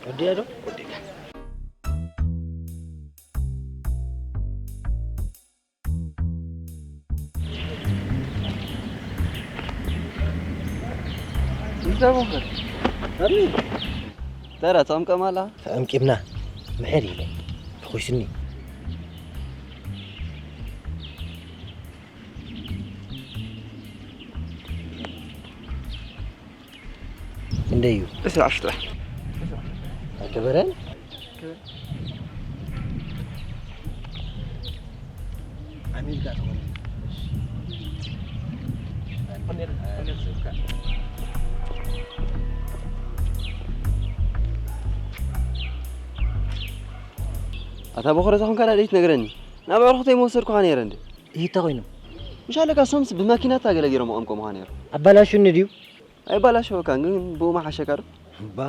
ወዲያ ዶ? ወዲካ። እንታይ ቦኸ? ኣሪ። ተራ ጸምቀም ኣላ? ተቐምቂምና። ምሕር ኢለ። ተኾይስኒ። እንደዩ። እስራ ሽጥራ። ኣይከበረን? ኣሜሪካ ትኾነ። ኣታ በኾረ ዝኾንካ ዳ ደይትነግረኒ? ናብ ኣዕሩኽተይ ምወሰድኩኻ ነይረ እንዴ? ይህ እንታይ ኮይኑ? ምሽ ኣለካ፣ እሶምስ ብማኪና እታ ገለ ገይሮም ኣቐምቆምኻ ነይሩ። ኣባላሹኒ ድዩ? ኣይባላሸወካን፣ ግን ብኡ መሓሸካ ዶ? እምባ፣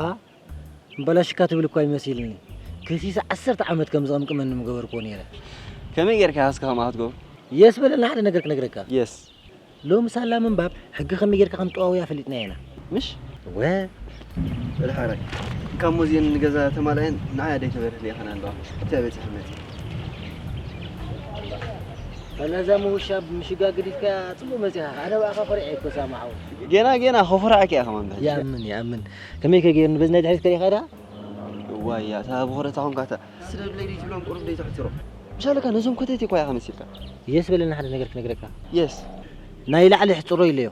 እምበላሽካ ትብል እኳ ይመሲልኒ። ከሲሰ ዓሰርተ ዓመት ከም ዝቕምቅመኒ ምገበርክዎ ነይረ። ከመይ ጌርካ ኢኻ እስኻ ከምኣ ክትገብሮ? የስ በለና ሓደ ነገር ክነግረካ። የስ። ሎሚ ሳላ ምንባብ ሕጊ ከመይ ጌርካ ከም ጠዋውያ ፈሊጥናዮ ኢና። ምሽ? ወ። በል ሓራይ። ካብ ሞዝየን ንገዛ ተማልኣየን ንዓይ ኣደይ ተበርህሊ ኢኻ ኣለዋ። እንታይ በጺሐ መጺእ? በለዛ ምውሻብ ምሽጋ ግዲፍካ ጽቡቕ መጺኻ። ኣነ ብኣኻ ኮሪዐ እኮ ሳማ ሓወይ። ጌና ጌና ከኹርዓካ እየ ከማን ብሕጂ። ይኣምን፣ ይኣምን። ከመይ ከ ጌርኒ በዚ ናይ ድሕሪት ከሪኻ ዳ? እዋይ፣ እያ፣ እታ ብኹረታ ኾንካ እታ ስደድለይ ደይ ትብሎም ቁሩብ ደይ ተሕጽሮ። ምሻለካ ነዞም ኮተት እኳ ኢኻ መሲልካ። የስ በለና ሓደ ነገር ክነግረካ። የስ። ናይ ላዕሊ ሕጽሮ ኢለዮ።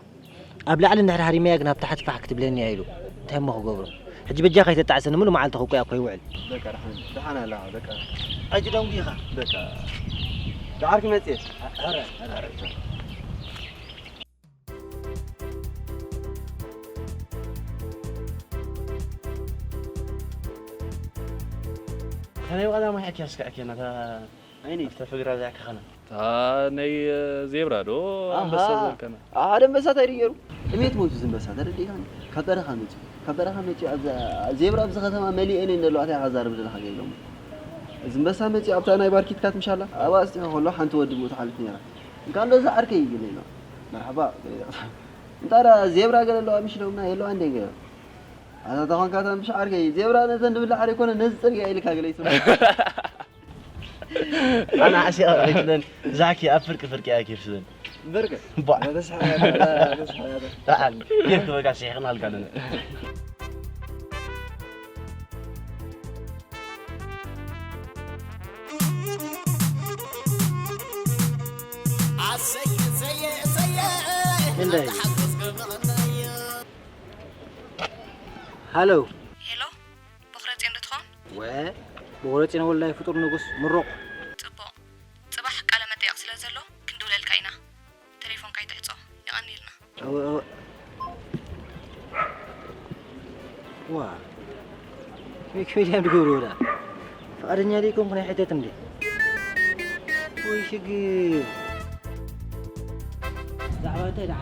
ኣብ ላዕሊ እንድሕር ሃሪመያ ግን ኣብ ታሕቲ ፋሕ ክትብለኒ እያ ኢሉ። እንታይ እሞ ክገብሮ? ሕጂ በጃኻ ኣይተጣዕሰኒ፣ ምሉእ መዓልቲ ክቆያ እኮ ይውዕል። በቃ፣ ደሓን፣ ደሓን ኣላ፣ በቃ። ሕጂ ደንጉኻ። በቃ። ደሓር ክመጽእ እየ። ኧረ፣ ኧረ፣ ኧረ። ከመይ ቀዳማይ ኣኪያ እስከ ኣኪያና፣ እታ ኣይኒ። ኣብታ ፍግራ እዚኣ ከኸና። እታ ናይ ዜብራ ዶ ኣሃ። ኣንበሳ ዝበልካና? ሓደ ኣንበሳ እንታይ ድዩ ገይሩ? ጥሜት ሞይቱ እዚ ኣንበሳ፣ ተረዲእካኒ? ካብ በረኻ መፂኡ። ካብ በረኻ መፂኡ፣ ኣብዛ ዜብራ ኣብዚ ከተማ መሊኤን እየን ዘለዋ፣ እንታይ ኢኻ ዛርብ ዘለኻ ገይሎም? እዚ ኣንበሳ መፂኡ ኣብታ ናይ ባር ኪትካት ምሻላ፣ ኣብኣ ኣስጢሑ ከሎ ሓንቲ ወዲ ብኡ ትሓልፍ ነይራ። እንካሎ እዛ ዓርከይ ይግለይ ነው። መርሓባ። እንታይ ደኣ ዜብራ ገለ ኣለዋ ምሽ ኢሎምና፣ የለዋ እንዴ ገይሩ? ኣታ ተኾንካ እታ ምሽ ዓርከይ፣ ዜብራ ነተን ድብላዕ ኣይኮነ፣ ነዚ ጽርግያ ኢልካ ገለ ይስምዕ። ኣነ ዓሲኻ ኣይትለን፣ ዛኪ ኣብ ፍርቂ ፍርቂ እያ ኬፍ ስለን። በርገ? ቧዕ። ተስሓ፣ ተስሓ። ደሓን፣ ኬፍ ክበካ ሲሕቕና ኣልካ ኣለና። ኣሰይ፣ ሰየ፣ ሰየ። እንደይ? ሓጎስ ገመቐናዮ። ሃሎ። ሄሎ፣ ቦኽረጼን ዶ ትኾን? ወ፣ ቦኽረጼን ወላይ ፍጡር ንጉስ ምሩቕ። ጽቡቕ። ጽባሕ ቃለ መጠየቕ ስለ ዘሎ ክንድውለልካ ኢና። ተሌፎንካ ኣይትዕጾ። የቐንየልና። እወ፣ እወ። ዋ። ከመይ፣ ከመይ ድዮም ዝገብሩ ወላ? ፍቓደኛ ደይኮንኩ ናይ ሕተት እንዴ? ወይ ሽግር። ዛዕባ እንታይ ደኣ?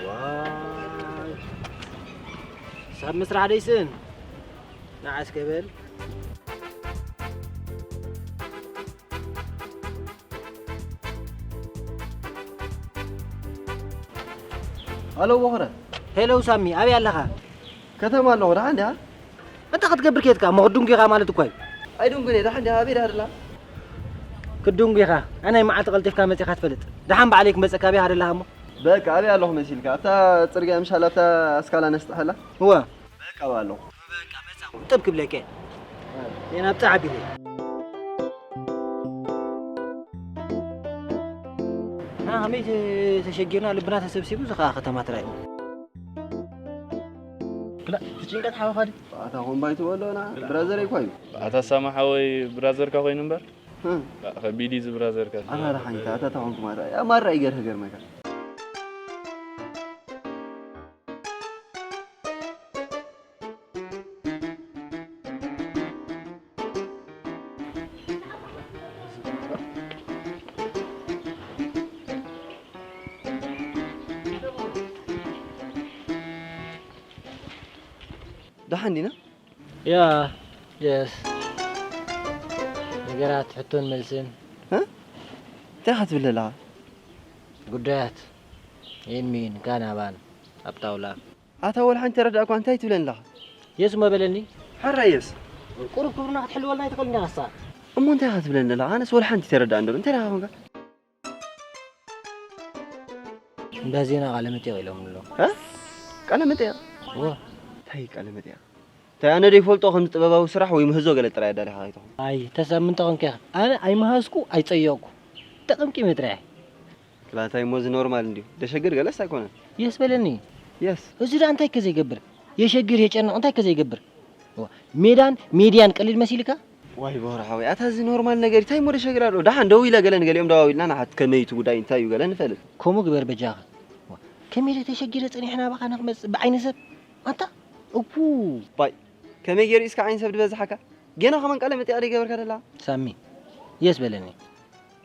ዋይ። ሰብ ምስራሕ ደይስእን። ንዓ እስከ በል። ሃሎ ቦኽረ። ሄሎ ሳሚ፣ ኣበይ ኣለኻ? ከተማ ኣለኹ፣ ደሓን ዲኻ? እንታይ ክትገብር ከድካ? እሞ ክድንጉኻ ማለት እኮ እዩ። ኣይድንጉን እየ፣ ደሓን ዲኻ? ኣበይ ዲኻ ደላ? ክድንጉኻ? ኣናይ መዓልቲ ቀልጢፍካ መጺኻ ትፈልጥ። ደሓን ባዕለይ ክመጸካ ኣበይ ኢኻ ደለኻ እሞ? በቃ፣ ኣበይ ኣለኹ መሲልካ? ኣብታ ጽርግያ ምሻል ኣብታ ኣስካላ ነስጥሐላ? እወ። በቃ፣ ኣብኣ ኣለኹ። በቃ፣ መጻኹ። ጥብ ክብለከ። ዜና ብጣዕ ኣቢለ። ና፣ ከመይ ተ-፣ ተሸጊርና፣ ልብና ተሰብሲቡ፣ እዚ ኸኣ ከተማ ተራእዩ። ክላ፣ እቲ ጭንቀት ሓወኻ ድዩ? ኣታ ኾምባይ ትበሎ፣ ና፣ ብራዘረይ እኳ እዩ። ኣታ ሳማ ሓወይ ብራዘርካ ኮይኑ እምበር፣ ህም። ከቢድ እዩ እዚ ብራዘርካ። ኣታ ደሓን፣ ኣታ ተኾንኩ ማራ። ያ ማራ ይገርህ፣ ገርመካ። ደሓን ዲና? ያ፣ የስ። ነገራት ሕቶን መልስን። እ? እንታይ ኢኻ ትብል ዘለኻ? ጉዳያት። ኢን ሚን፣ ካን ኣባን፣ ኣብ ጣውላ። ኣታ ወላ ሓንቲ ተረዳእኳ፣ እንታይ ትብለኒ ኣለኻ? የስ እሞ በለኒ። ሕራየስ ቁሩብ ክብርና ክትሕልወልና ኣይትኽእልን ዲኻ ክሳዕ? እሞ እንታይ ኢኻ ትብለኒ ዘለኻ? ኣነስ ወላ ሓንቲ ተረዳእ እንደሎ እንታይ ኢኻ ኮንካ? እንዳ ዜና ቃለ መጠየቕ ኢሎም ኣሎ። እ? ቃለ መጠየቕ? እወ። እንታይ ቃለ መጠየቕ? እንታይ ኣነ ዶ ይፈልጦ ከምዚ ጥበባዊ ስራሕ ወይ ምህዞ ገለ ጥራይ ኣዳሊኻ ከይትኾን? ኣይ ተሳምንተ ኮንከ ኢኻ። ኣነ ኣይመሃዝኩ ኣይጸየቕኩ። ተቐምቂመ ጥራይ። ክላታይ እሞ እዚ ኖርማል እንድዩ። ደሸግር ገለስ ኣይኮነን። የስ በለኒ። የስ። እዚ ደኣ እንታይ ከ ዘይገብር? የሸግር የጨንቕ እንታይ ከ ዘይገብር? ዋ፣ ሜዳን ሜድያን ቀሊል መሲልካ? ዋይ ቦኽሪ ሓወይ፣ ኣታ እዚ ኖርማል ነገር እንታይ እሞ ደሸግር ኣሎ? ደሓን ደው ኢለ ገለ ንገሊኦም ደዋዊልና ንሓት ከመይ እቲ ጉዳይ እንታይ እዩ ገለ ንፈልጥ። ከምኡ ግበር በጃኻ። ዋ፣ ከመይ ኢለ ተሸጊረ ጸኒሐ ናባኻ ንኽመጽእ ብዓይኒ ሰብ? ኣታ እኩ ባይ ከመይ ገይሩ እስካ ዓይን ሰብ ዝበዝሓካ? ገና ከማን ቃለ መጠይቕ ደይገበርካ ደላ? ሳሚ የስ በለኒ።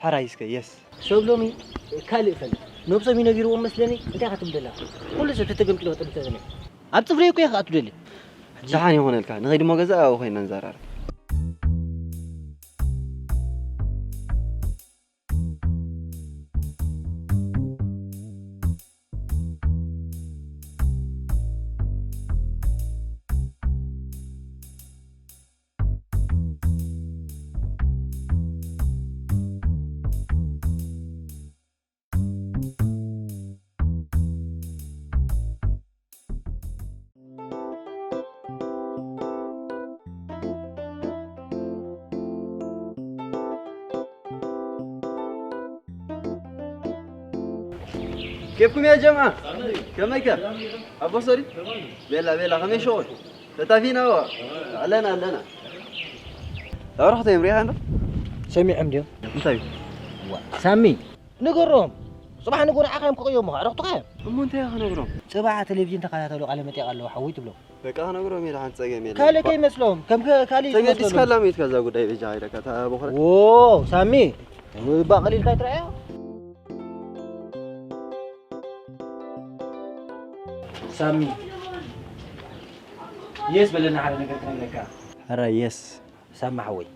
ሓራይ እስከ የስ። ሰብ ሎሚ ካልእ ፈልጥ ነብሶም ይነጊርዎም መስለኒ። እንታይ ክትብል ደላ? ኩሉ ሰብ ተተገምጢሎ ክትብል ተዘመ ኣብ ጽፍሪ እኮ ኢኻ ኣትደሊ። ደሓን ይኾነልካ። ንኸይድ እሞ ገዛ ኣብኡ ኮይና ንዘራረብ። كيفكم يا جماعة؟ كميك؟ أبو صري؟ بيلا بيلا خميس شغل. تتافينا هو. علينا علينا. تعرف تيم ريحان؟ سميع عمدي. انتي؟ سامي. نقرهم. صباح نقول عقام كقيوم رحتوا خير. أمو انت يا خنقرهم. صباح تلفزيون تقاطع له على متي قال له حويت له. በቃ ክነግሮም እየ፣ ደሓን ጸገም የለን። ካልእ ከይመስሎም፣ ከም ከ-፣ ካልእ ተገዲስካ ይመስሎም። ላም የት ከዛ ጉዳይ በጃ ሃይደካ፣ እታ ቦኽረ። ዎ፣ ሳሚ፣ ባቕሊልካ ይትረኣዮ? ሳሚ፣ የስ በለና ሓደ ነገር ክነግረካ። ሕራይ፣ የስ። ሳሚ ሓወይ፣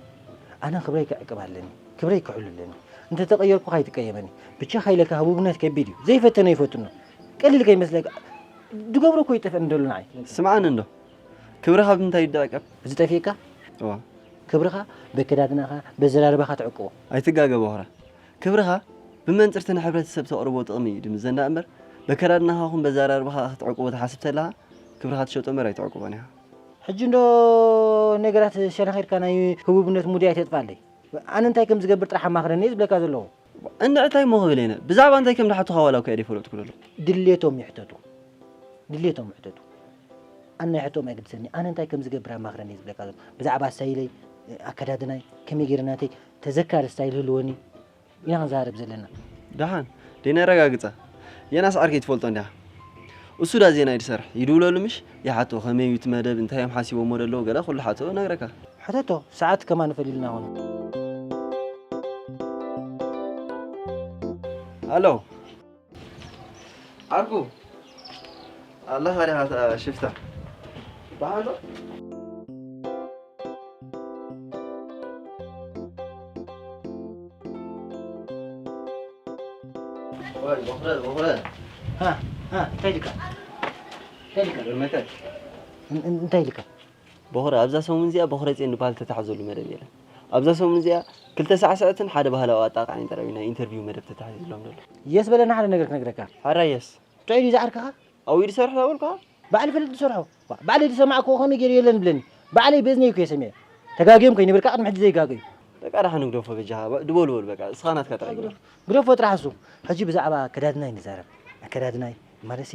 ኣነ ክብረይ ክዕቅብ ኣለኒ፣ ክብረይ ክሕሉ ኣለኒ። እንተ ተቐየርኩ ካይትቀየመኒ። ብቻ ካይለካ ህቡብነት ከቢድ እዩ። ዘይፈተነ ይፈትኖ። ቀሊል ከይመስለካ። ድገብሮ እኮ ይጠፍአኒ ደሎ ንዓይ። ስምዓኒ እንዶ። ክብርኻ ብምንታይ እዩ ዝዕቀብ? ዝጠፍየካ? እዋ። ክብርኻ በከዳድናኻ፣ በዘራርባኻ ትዕቅቦ። ኣይትጋገ ቦኽረ። ክብርኻ ብመንጽርቲ ንሕብረተሰብ ተቕርቦ ጥቕሚ እዩ ድምዘና እምበር፣ በከዳድናኻ ኹን በዘራርባኻ ክትዕቅቦ ትሓስብ ተለኻ፣ ክብርኻ ትሸጦ እምበር ኣይትዕቅቦን ኢኻ። ሕጂ እንዶ ነገራት ሸነኺርካ ናይ ህቡብነት ሙድያ ኣይተጥፋለይ። ኣነ እንታይ ከም ዝገብር ጥራሕ ኣማኽረኒ እየ ዝብለካ ዘለኹ። እንድዒ እንታይ እሞ ክብል እየ? ብዛዕባ እንታይ ከም ዝሓቱኻ ዋላ እኳ እየ ዘይፈለጥኩ ዘለኹ። ድሌቶም ይሕተቱ። ድሌቶም ይሕተቱ። ኣነ ናይ ሕቶኦም ኣይግድሰኒ። ኣነ እንታይ ከም ዝገብር ኣማኽረኒ እየ ዝብለካ ዘለኹ። ብዛዕባ ስታይለይ፣ ኣከዳድናይ፣ ከመይ ገይረ ናተይ ተዘካሪ ስታይል ህልወኒ ኢና ክንዛረብ ዘለና። ደሓን፣ ደይ ነረጋግጻ። የናስ ዓርከይ ትፈልጦ እንዲኻ። እሱ ዳ ዜና ይድሰርሕ። ይድውለሉ ምሽ? ይሓቶ ከመይ እዩ እቲ መደብ፣ እንታይ እዮም ሓሲቦሞ ደለዉ፣ ገለ ኩሉ ሓቶ ነግረካ። ሕተቶ፣ ሰዓት ከማን ፈሊልና ኾነ። ኣሎ። ዓርኩ። ኣለኻ ዲኻ እታ ሽፍታ? ደሓን ዶ? ወይ፣ ቦኽረ፣ ቦኽረ። ሃ፣ ሃ፣ እንታይ ኢልካ? እንታይ ኢልካ? ገርመካ። እን-፣ እን-፣ እንታይ ኢልካ? ቦኽረ፣ ኣብዛ ሰሙን እዚኣ ቦኽረ ጼን ዝበሃል ተታሕዘሉ መደብ የለን። ኣብዛ ሰሙን እዚኣ ክልተ ሳዕስዕትን ሓደ ባህላዊ ኣጣቃዕን ጥራይ እዩ ናይ ኢንተርቪው መደብ ተታሒዝሎም ዘሎ። የስ በለና ሓደ ነገር ክነግረካ። ሓራ የስ። ጥዑይ ድዩ ዝዓርከኻ? ኣብኡ ድሰርሖ ዳበልኩኻ? ባዕሉ ፈለጥ ዝሰርሖ። ዋ፣ ባዕለይ ዝሰማዕክዎ ከመይ ገይሩ የለን ይብለኒ። ባዕለይ በእዝነይ እኮ እየ ሰሚዐ። ተጋግዮም ከይንብል ከዓ ቅድሚ ሕጂ ዘይጋገዩ። በቃ ደሓን ንግደፎ በጃኻ። ባ-፣ ድበል በል በቃ። እስኻ ናትካ ጥራይ ግደፍ። ግደፎ ጥራሕ እሱ። ሕጂ ብዛዕባ ኣከዳድና እዩ ንዛረብ። ኣከዳድናይ ማለትሲ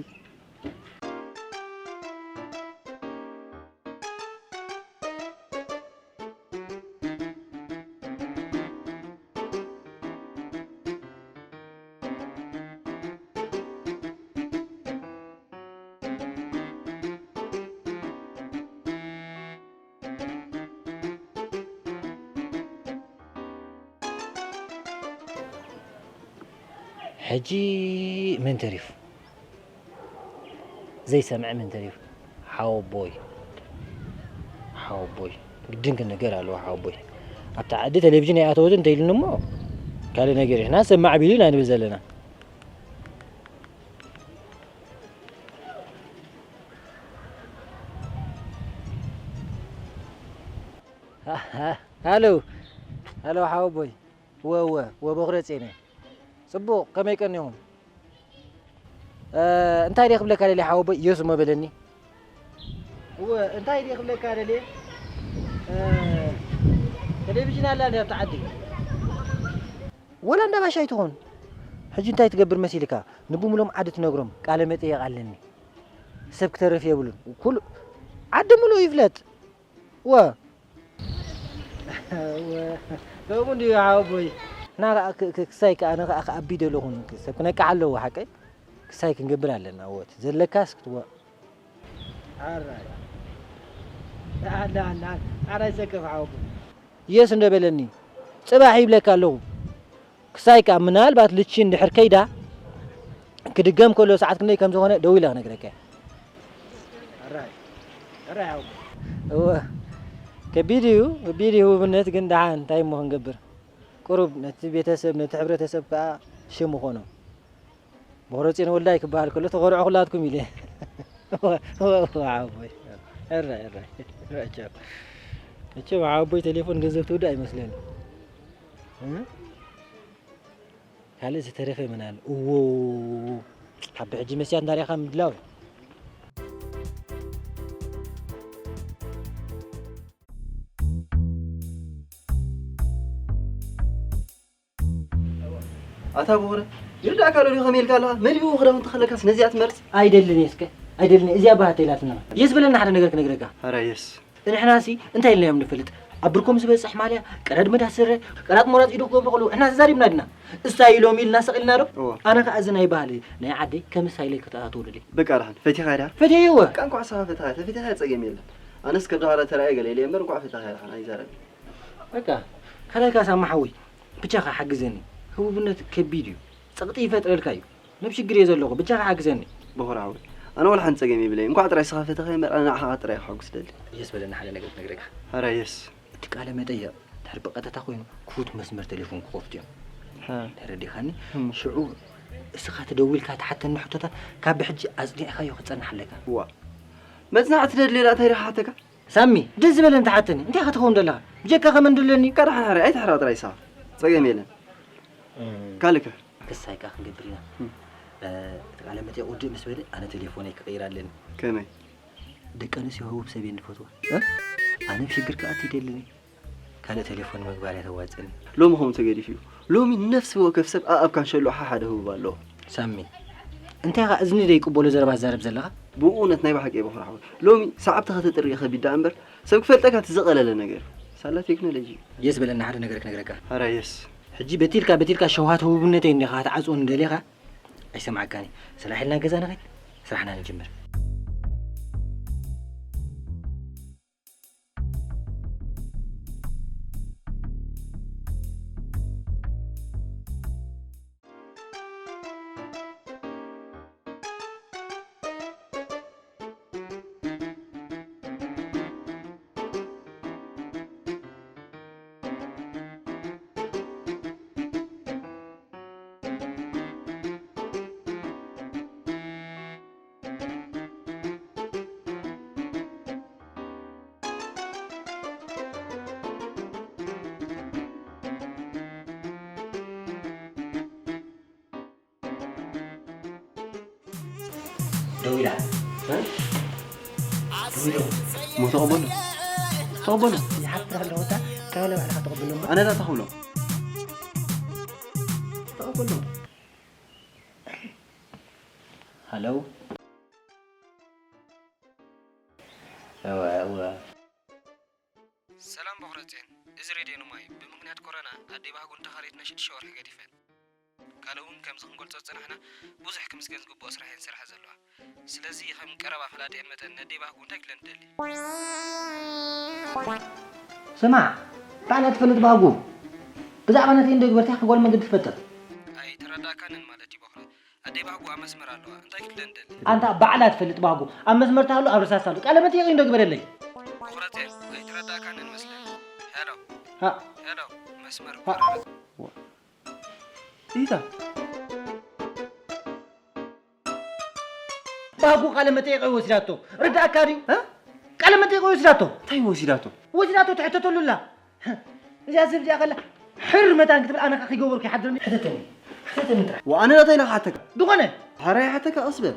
ሕጂ መን ተሪፉ? ዘይሰምዐ መን ተሪፉ? ሓወቦይ። ሓወቦይ። ግድን ክንገር ኣለዎ ሓወቦይ። ኣብታ ዓዲ ቴሌቪዥን ኣይኣተወትን እንተኢሉኒ እሞ ካልእ ነገር እዩ። ንሕና ሰብ ማዕቢሉ ኢና ንብል ዘለና። ሃሎ፣ ሃሎ ሓወቦይ። ወ፣ ወ፣ ወ፣ በኹረ ጼነ። ጽቡቕ፣ ከመይ ቀኒኹም? እ፣ እንታይ ድየ ክብለካ ደልየ ሓወቦይ? ኢየሱስ እሞ በለኒ። እወ፣ እንታይ ድየ ክብለካ ደልየ? እ፣ ቴሌቪዥን ኣላ ድያ ኣብታ ዓዲ? ወላ እንዳ ባሻ ኣይትኾን። ሕጂ እንታይ ትገብር መሲልካ? ንብሙሎም ዓዲ ትነግሮም፣ ቃለ መጠየቕ ኣለኒ። ሰብ ክተርፍ የብሉን። ኩሉ ዓዲ ምሉእ ይፍለጥ። ወ። ወ። ከምኡ እንድዩ ሓወቦይ። እና ከኣ ክ-፣ ክ-፣ ክሳይ ከኣ ኣነ ከኣ ክኣቢ ደለኹን ሰብ ክነቅሕ ኣለዎ ሓቀይ። ክሳይ ክንገብር ኣለና። ወት ዘለካስ ክትወ-፣ ኣራይ። ኣላ፣ ኣላ፣ ኣራይ ሰከፍ ሓወቦይ። የስ እንደ በለኒ፣ ጽባሕ ይብለካ ኣለኹ። ክሳይ ከኣ ምናልባት ልቺ እንድሕር ከይዳ፣ ክድገም ከሎ ሰዓት ክንደይ ከም ዝኾነ ደው ኢለ ክነግረካ እየ። ሕራይ፣ ሕራይ ሓወቦይ። እወ፣ ከቢድ እዩ፣ ከቢድ እዩ ህቡብነት፣ ግን ደሓን እንታይ እሞ ክንገብር? ቁሩብ ነቲ ቤተሰብ፣ ነቲ ሕብረተሰብ ከኣ ሽም ይኾኖ። ቦኽረጼን ወልዳይ ክበሃል ከሎ ተኾርዖ ኩላትኩም ኢለ። ወ-፣ ወ-፣ ወ-፣ ዓቦይ። ሕራይ፣ ሕራይ። መቸም፣ መቸም ዓቦይ ቴሌፎን ገንዘብ ትውዳእ ኣይመስለኒ። እ? ካልእ ዝተረፈ መን ኣሎ? እዎ፣ ካብ ብሕጂ መስትያት እንዳርኣኻ ምድላው። ኣታ ቦኽረ፣ ይርዳእካ ዶ ከመይ ኢልካ ኣለኻ? መሊኡ ክዳውንቲ ከለካስ ነዚኣ ትመርጽ? ኣይደልን እየ እስከ፣ ኣይደልን እየ። እዚኣ ባህተ ኢላትና። የስ በለና ሓደ ነገር ክነግረካ። ኣረ የስ። ንሕናሲ እንታይ ኢልናዮም ንፈልጥ? ኣብ ብርኮም ዝበጽሕ ማልያ፣ ቀረድ መዳ ስረ፣ ቀራጥ ሞራጥ ኢዱ ክገብሩ ከለዉ፣ ንሕና ተዛሪብና ድና? እስታይ ኢሎም ኢልና ስቕ ኢልና ዶ? እወ። ኣነ ከኣ እዚ ናይ ባህሊ ናይ ዓደይ ከምሳ ኢለ ክተኣታትወሉ ደልየ። በቃ ደሓን፣ ፈቲኻ ድያ? ፈትየዮ እወ። በቃ እንኳዕ ንስኻ ፈቲኻ፣ ተፈቲኻ ጸገም የለን። ኣነስ ከም ደኻላ ተራእየ ገለ ኢለ እምበር እንኳዕ ፈቲኻ ደሓን ኣይዛረብን። በቃ፣ ካልኣይ ከኣ ሳሚ ሓወይ፣ ብቻኻ ሓግዘኒ። ህቡብነት ከቢድ እዩ። ጸቕጢ ይፈጥረልካ እዩ። ነብ ሽግር እየ ዘለኹ፣ ብቻኻ ሓግዘኒ። በኹር ሓወይ፣ ኣነ ወላ ሓንቲ ጸገም የብለይ። እንኳዕ ጥራይ ንስኻ ፈተኻ እምበር፣ ኣነ ንዓኻ ጥራይ ከሐጉስ ደሊ። የስ በለኒ ሓደ ነገር ክነግረካ። ኧረ የስ። እቲ ቃለ መጠይቕ ድሕሪ ብቐጥታ ኮይኑ፣ ክፉት መስመር ቴሌፎን ክኸፍቱ እዮም። ሃ። ተረዲኻኒ? እም። ሽዑ እስኻ ተደዊልካ ትሓተኒ ሕቶታት ካብ ብሕጂ ኣጽኒዕካዮ ክትጸንሕ ኣለካ። ዋ። መጽናዕቲ ደድልየላ እንታይ ኢኻ ሓተካ? ሳሚ፣ ደስ ዝበለ እንተሓተኒ፣ እንታይ ኢኻ ትኸውን ዘለኻ? ብጀካ ከመን ድለኒ? ቀዳሕ ሕራይ፣ ኣይትሕራቕ ጥራይ ንስኻ። ጸገም የለን። እም። ካልእ ከ? ክሳይ ከኣ ክንገብር ኢና። እም። እ፣ እቲ ቃለ መጠይቕ ውድእ ምስ በለ፣ ኣነ ቴሌፎነይ ክቕይር ኣለኒ። ከመይ? ደቂ ኣንስትዮ ህቡብ ሰብ እየን ዝፈትዋ። እ? ኣነ ኣብ ሽግር ክኣቱ ይደልን እየ። ካልእ ቴሌፎን ምግባር እያ ተዋጽእኒ። ሎሚ ከምኡ ተገዲፉ እዩ። ሎሚ ነፍሲ ወከፍ ሰብ ኣኣብ ካንሸሎ ሓሓደ ህቡብ ኣለዎ። ሳሚ፣ እንታይ ኢኻ እዝኒ ዘይቅበሎ ዘረባ ትዛረብ ዘለኻ? ብእውነት ናይ ብሓቂ እየ በኹር ሓወይ። ሎሚ ሰዓብቲ ከተጥሪ ከቢድ ደኣ እምበር፣ ሰብ ክፈልጠካ እቲ ዝቐለለ ነገር እዩ። ሳላ ቴክኖሎጂ። የስ በለና ሓደ ነገር ክነግረካ። ኣረ የስ። ሕጂ በቲልካ በቲልካ ሸውሃት ህቡብነተይ እንዲኻ ክትዓጽወኒ ደሊኻ? ኣይሰምዓካን እየ። ሰላሕ ኢልና ገዛ ንኸይድ፣ ስራሕና ንጅምር። ደው ኢላ። እ? ደው ኢሎም። እሞ ተቐበሎ። ተቐበሎ። ይሓፍር ኣለዎ፣ እታ፣ እታ ባዕልኻ ተቐበሎ እሞ። ኣነ ዳ ተቐብሎ። ተቐበሎ። ሃሎ። እወ፣ እወ። ሰላም በኹረጼን፣ እዚ ሬድዮ ንማይ ብምኽንያት ኮሮና ኣደይ ባህጉ እንተኻሪትና ሽዱሽተ ወርሒ ገዲፈን። ካልእ እውን ከምዚ ክንገልጾ ዝጸናሕና ብዙሕ ክምስገን ዝግብኦ ስራሕ እየን ዝሰርሓ ዘለዋ። ስለዚ ከም ቀረባ ፈላጢአን መጠን ነደይ ባህጉ እንታይ ክብለን ትደሊ? ስማዕ፣ ባዕላ ትፈልጥ ባህጉ ብዛዕባ ናተይ እንደ ግበርታ ከጓል መንገዲ ትፈጥር። ኣይተረዳእካንን ማለት እዩ በኹረ። ኣደይ ባህጉ ኣብ መስመር ኣለዋ። እንታይ ክትብለን ትደሊ? ኣንታ ባዕላ ትፈልጥ ባህጉ ኣብ መስመር ተሃሉ ኣብ ርሳስ ኣሎ። ቃለ መጠየቕ እንደ ግበረለይ። በኹረጼን ኣይተረዳእካንን መስለን። ሄሎ። ሃ። ሄሎ። መስመር ሃ። ቆረረ። ኢታ። ባህጉ ቃለ መጠየቀይ ወሲዳቶ። ርዳእካ ድዩ? እ? ቃለ መጠይቅ ወሲዳቶ። እንታይ ወሲዳቶ? ወሲዳቶ ትሕተተሉ ኣላ። እዚኣ ሰብ እዚኣ ከላ ሕር መታን ክትብል ኣነ ከኣ ከይገበርኩ ይሓድረኒ። ሕተተኒ። ሕተተኒ ጥራሕ። ወኣነ ዳታ ኢለ ክሓተካ። ዝኾነ ሓራይ ሓተካ ቀስ በል።